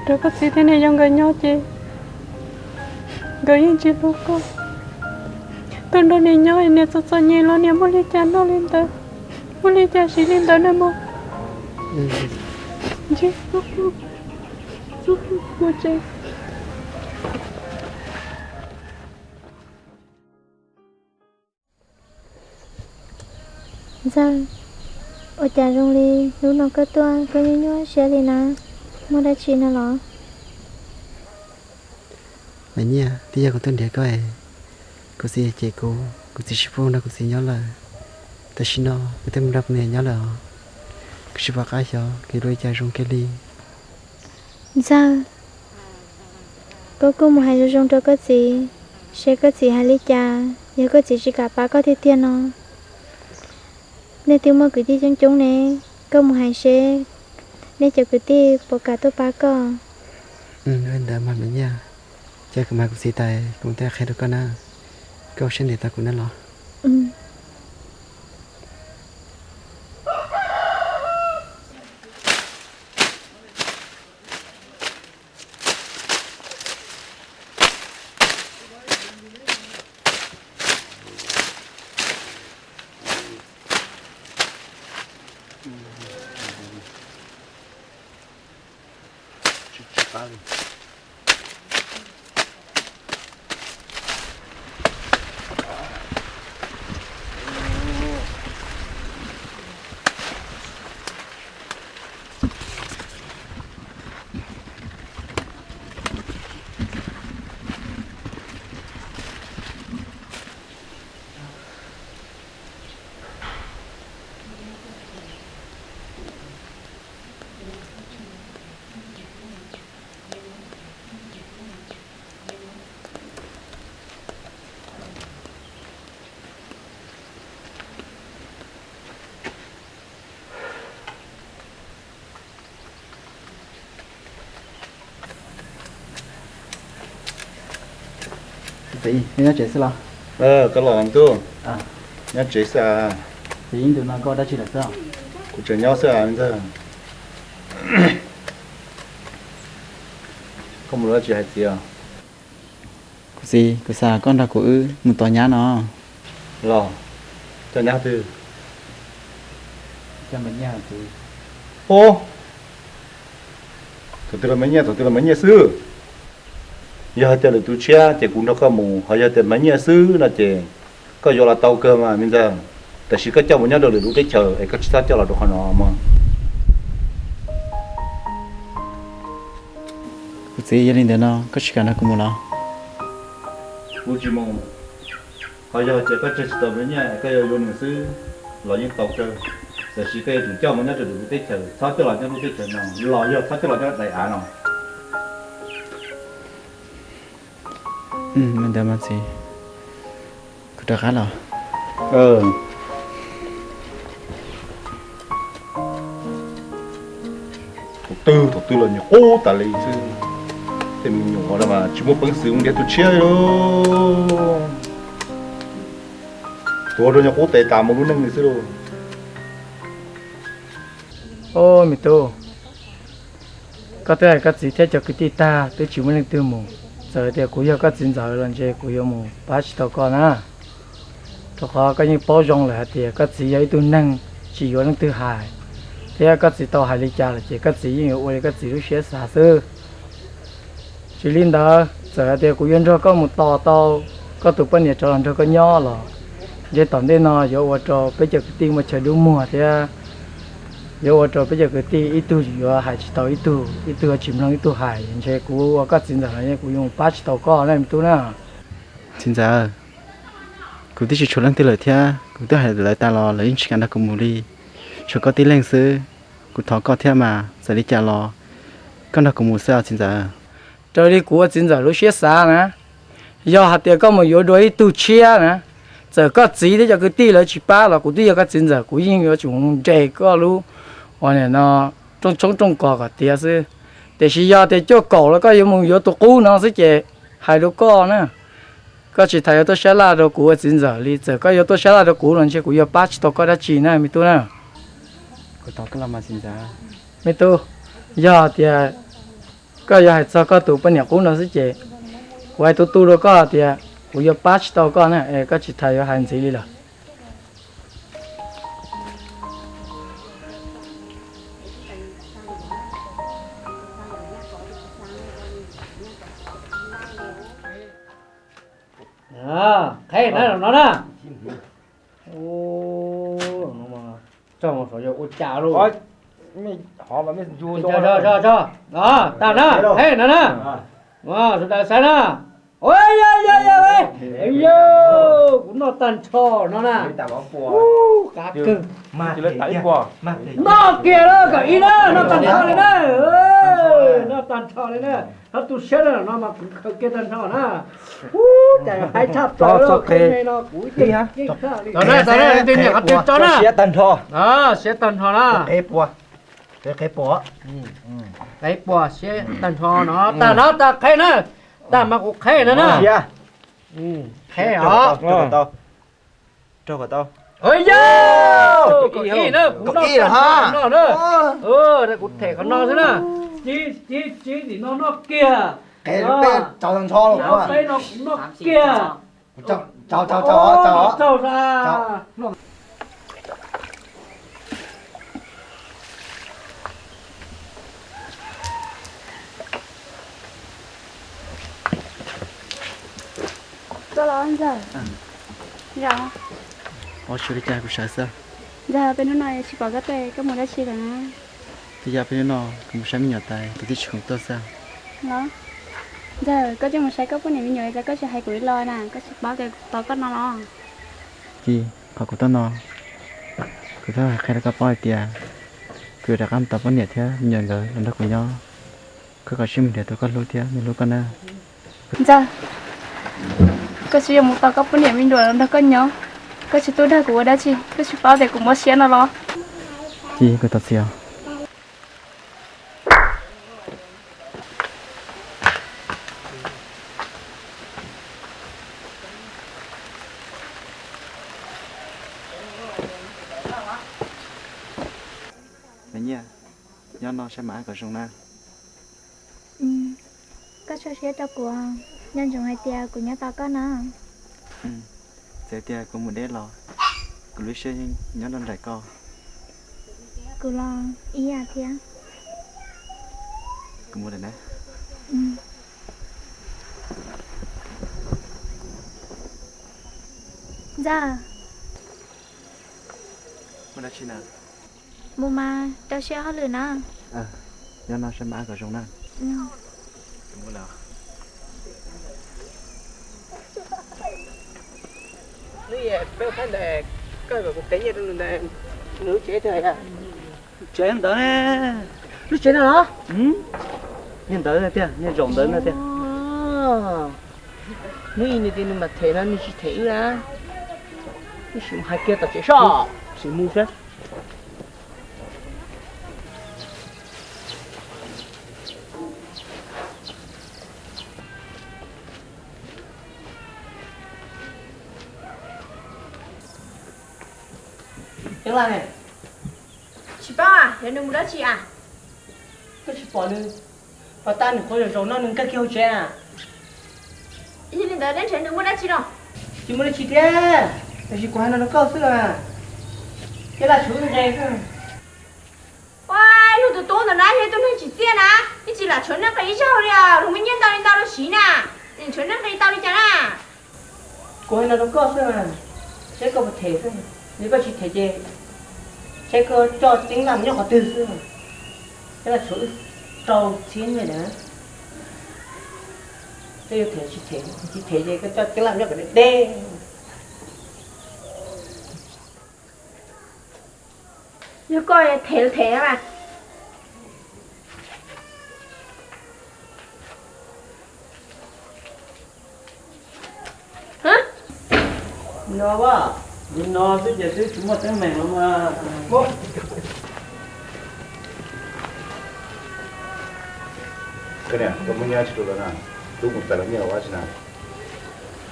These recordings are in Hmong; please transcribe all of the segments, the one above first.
Rau koj txiv thiab niam yog nkawd nyob ces nkawd yeej tsis hlub koj. Tuaj nrog niam nyob niam txom txom nyem los niam muaj li cas noj li ntawd, muaj li cas siv li ntawd na mog. Ntsib, mus tsev. Ntxawg, ua cas zoo li hnub no koj tuaj koj nyuaj nyuaj siab li na, muaj dab tsi no los? Mas Nyiaj, twb yog kuv tuaj nrhiav koj es kuv txiv cem kuv, kuv txiv tsis pub nrog kuv txiv nyob lawm. Tam sim no kuv thiaj mus nrog kuv niam nyob lawm os. Kuv tsis pom qab xyov kuv yuav ua li cas zoo kiag li. Ntxawg, koj kuj mus hais zoo zoo rau koj txiv, seb koj txiv hais li cas. Yog koj txiv tsis kam pab koj tiag tiag no, nej twb muaj kwv tij coob coob ne, koj mus hais seb nej cov kwv tij puas kam tuaj pab koj. Ntawd mas Mas Nyiaj, cia kuv mam kuv txiv tas kuv mam qhia rau koj na. Koj ua siab ntev tos kuv na los. Txiv, neb nyob tsev xwb los? Koj los tub, nyob tsev xwb. Txiv, ib ntus no koj ua dab tsi lawm xwb? Kuv tseem nyob xwb ntxawg. Koj mus ua dab tsi hais txiv? Kuv txiv, kuv xav koj nrog kuv wb mus tos nyab no. Los, coj nyab twg? Ub, thaum twg los Maiv Nyiaj, thaum twg los Maiv Nyiaj xwb. Yog hais tias lwm tus tshiab ces kuv nrog koj mus, ho yog tias Maiv Nyiaj xwb no ces koj yuav los tau kawg mas me ntxawg. Tab sis koj coj mus nyob rau lwm lub teb chaws es koj tsis txhob coj los rau qhov no mog. Kuv txiv, yog li ntawd no koj tsis kam nrog kuv mus los? Kuv tsis mus. Ho yog tias koj tseg tsis tau Maiv Nyiaj, koj yuav yuav nws xwb los yeej tau kawg. Tab sis koj yuav tsum coj mus nyob rau lwm lub teb chaws, txhob coj los nyob lub teb chaws no los yog txhob coj los nyob daim av no. Ntawd mas txiv, kuv rov qab los. Thaum twg thaum twg los nyuam qhuav tas li xwb. Tej me nyuam no mas tsis muaj peev xwm mus nrhiav tus tshiab li. Tuav rau nyuam qhuav tes tas mus lub neej li xwb lauj. Ub, me tub, koj twb hais koj txiv thiab cov kwv tij tag twb tsis muaj leej twg mus. Txawm tias kuv yog koj txiv ntxawm los ntshe kuv yuav mus pab tsis tau koj na. Rau qhov koj yeej paub zoo lawm hais tias koj txiv yog ib tug neeg tsis yuav leej twg hais, thiab koj txiv tau hais li cas lawm ces koj txiv yeej yuav ua li koj txiv lub siab xav xwb. Tsis li ntawd, txawm hais tias kuv yuav nrog koj mus tos tau koj tus poj niam rov los nrog koj nyob los, ntshe tom ntej no yuav ua rau peb cov kwv tij muaj chaw dub muag thiab yuav ua rau peb cov kwv tij ib tug yuav hais tsis tau ib tug, ib tug yuav tsis mloog ib tug hais. Ntshe kuv ua koj txiv ntxawm los kuv yuav mus pab tsis tau koj na me tub na. Txiv ntxawm, kuv twb tsis tshuav leej twg lawm thiab, kuv twb hais lawv tas los lawv yeej tsis kam nrog kuv mus li. Tshuav koj tib leeg xwb. Kuv thov koj thiab mas, txawm li cas los koj nrog kuv mus xwb os txiv ntxawm. Raws li kuv ua txiv ntxawm lub siab xav na, yog hais tias koj mus yuav dua ib tug tshiab na, txawm koj txiv thiab cov kwv tij lawv tsis pab los kuv twb yog koj txiv ntxawm, kuv yeej yuav tsum nres koj lub uas nim no rooj tshoob rooj kos kom tiav xwb. Tiam sis yog tias cuaj kaum los koj yuav mus yuav tus qub no xwb ces hais rau koj na, koj tsis tas yuav tuaj sab laj rau kuv ua txiv ntxawm li. Txawm koj yuav tuaj sab laj rau kuv los ntshe kuv yuav pab tsis tau koj dab tsi na me tub na. Me tub, yog tias Koj yuav hais txog koj tus poj niam qub no xwb ces kuv hais tu tu rau koj tias kuv yuav pab tsis tau koj na, es koj tsis tas yuav hais ntxiv li lawm. Qheb na, no na. Tso mus saum yog ua cas lauj. Tag na, qheb no na. Sawv daws saib na. Ua ya ya ya, kuv noj tag nrho no na. Ub, qab kawg. Noj kiag lawm kom ib na, noj tag nrho li na. Noj tag nrho li na. Txhob tu siab na, no mas kuv khaws kiag tag nrho na. Ub, cas haib tshaj plaws, qheb me no kuv yeej, yeej tshaj li. Siab tag nrho. Siab tag nrho na. Qheb puas, qheb puas, qheb puas siab tag nrho no. Tag no tag qheb na. Tag mas kuv qheb no na. Qheb os. Raug kom tau. Yog kaum ib na, kuv noj tag nrho no na. Kuv them qhov no xwb na. Tsib, tsib, tsib tim no noj kiag. Qheb lub peb tsaus tag nrho los. Peb no kuv noj kiag. Tsaus, tsaus, tsaus, tsaus. Koj los ntxawg. Ua li cas kuv sawv xwb. Ntxawg, peb hnub no tsis pom koj tuaj, koj mus dab tsi lawm na? Twb yog peb hnub no kuv mus saib me nyuam tas, kuv twb tsis khoom tuaj xwb. Los, ntxawg, koj twb mus saib koj poj niam me nyuam tas koj tsis hais kuv los na, koj tsis paub tias kuv tos koj no los? Ci, qhov kuv tuaj no, kuv tuaj hais qhia rau koj paub hais tias kuv yuav rov qab mus tos poj niam thiab me nyuam nkawd los nrog kuv nyob. Koj kav tsij mus nrhiav tus koj hlub thiab nws hlub koj na. Ntxawg, koj tsis yog mus tos koj poj niam me nyuam los nrog koj nyob, koj tsis tuaj dag kuv ua dab tsi, koj tsis paub tias kuv mob siab no los? Ci, kuv thov txim os. Me Nyiaj, nyob no saib mam ab kom zoo na. Koj tso siab rau kuv, nco ntsoov hais tias kuv nyob tos koj na. Txawm tias kuv mus deb los, kuv lub siab yeej nyob rau nraim koj. Kuv los ib yam thiab. Kuv mus lawm na. Ntxawg. Mus dab tsi na? Mus mas rau siab hauj lwm na. Nyob no saib mam ab kom zoo na. Hnub ib peb ua phab ntawd, koj kom kuv qhia nyiaj rau nws ntawd, nws lub tsev twg? Tsev ntawd, lub tsev no los? Niag ntawd tiag, niag zaum ntawd no tiag. Hnub ib nws tias nws mam them no nws tsis them wb na. Wb sim mus hais kiag tom tsev soj, sim mus seb. Ceeb Laj ne? Tsis paub, yog nws mus dab tsi a? Koj tsis pom nws, pas tag nws qhuav zaum zaum no nws nkag kiag hauv tsev na. Yog li ntawd neb ntshe nws muaj dab tsi no? Tsis muaj dab tsi thiab, tab sis kuv hais no rau koj xwb na, Ceeb Laj tshuav wb nqe xwb. Ua, yog tus tub ntawd na yog ib tug neeg tsim txiaj na, yeej tsis lam tshuav neeg nqi ib zaug li, luag muaj nyiaj ntau li ntau rau siv na, tseem tshuav neeg nqi tau li cas na? Kuv hais no rau koj xwb, saib koj puas them xwb. Yog koj tsis them ces saib koj coj Ceeb Laj mus nyob qhov twg xwb. Ceeb Laj tshuav wb rau txhiab nyiaj na. Koj yuav them tsis them, tsis them ces koj coj Ceeb Laj mus nyob kom deb deb. Yog koj them los them mas. No, li no xwb ces twb tsis muaj teeb meem los mas. Koj niam, koj muaj nyiaj tsis rau lawv na, tub mus txais lawv nyiaj los ua tsi na?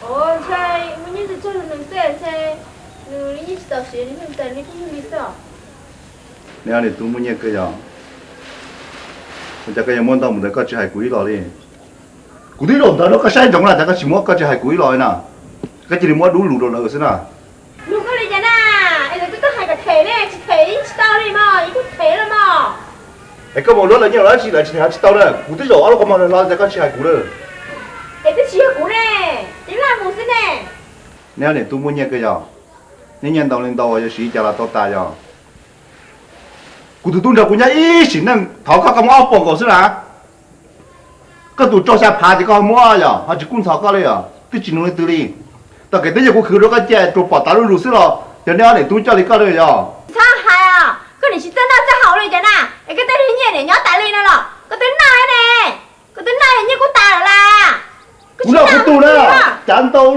Ua, ntshe muaj nyiaj tsis txog rau nws xwb, ntshe nws li nyiaj tsis txaus siv li nws txais li phooj ywg li xwb. Nej ob niam tub muaj nyiaj kawg yog? Ua cas koj yuav muab ntau mus ntawd koj tsis hais kuv ib los li? Kuv twb zaum ntawd rau koj saib ntsoov na, cas koj tsis muab, koj tsis hais kuv ib los li na? Koj cia li muab dub lus rau lawv xwb na. Nug koj li cas na? Es lawv twb tuaj hais kom them ne, tsis them yeej tsis tau li mog, yeej kuj them los mog. Es koj mus luag lawv nyiaj lawv tsis, lawv tsis them tsis tau na, kuv twb zaum ob lub qhov muag hlo cas koj tsis hais kuv na? Es twb tsis yog kuv ne, tib laj mus xwb ne. Neb ob niam tub muaj nyiaj kawg yog? Neb nyiaj ntau li ntau yuav siv cas los tau tas yog? Kuv tus tub nrog kuv nyob ib sim neej thov koj, koj muab ob puas nkaus xwb na. Koj tus rau xya phav ces koj muab yog ho tsis kub ntxhov koj li yog twb tsis nug leej twg li. Tau kev twb yog kuv khwv rau koj cia tsuas pom tas lub zus xwb los yog neb ob niam tub coj li koj li yog? Txhob hais os, koj niam tsis txawj noj txawj haus li cas na, es koj tej nyiaj niam nyob tas li no los koj twb noj ne, koj twb noj nyiaj kuv tas lawm las. Kuv noj kuv tus na, cav ntau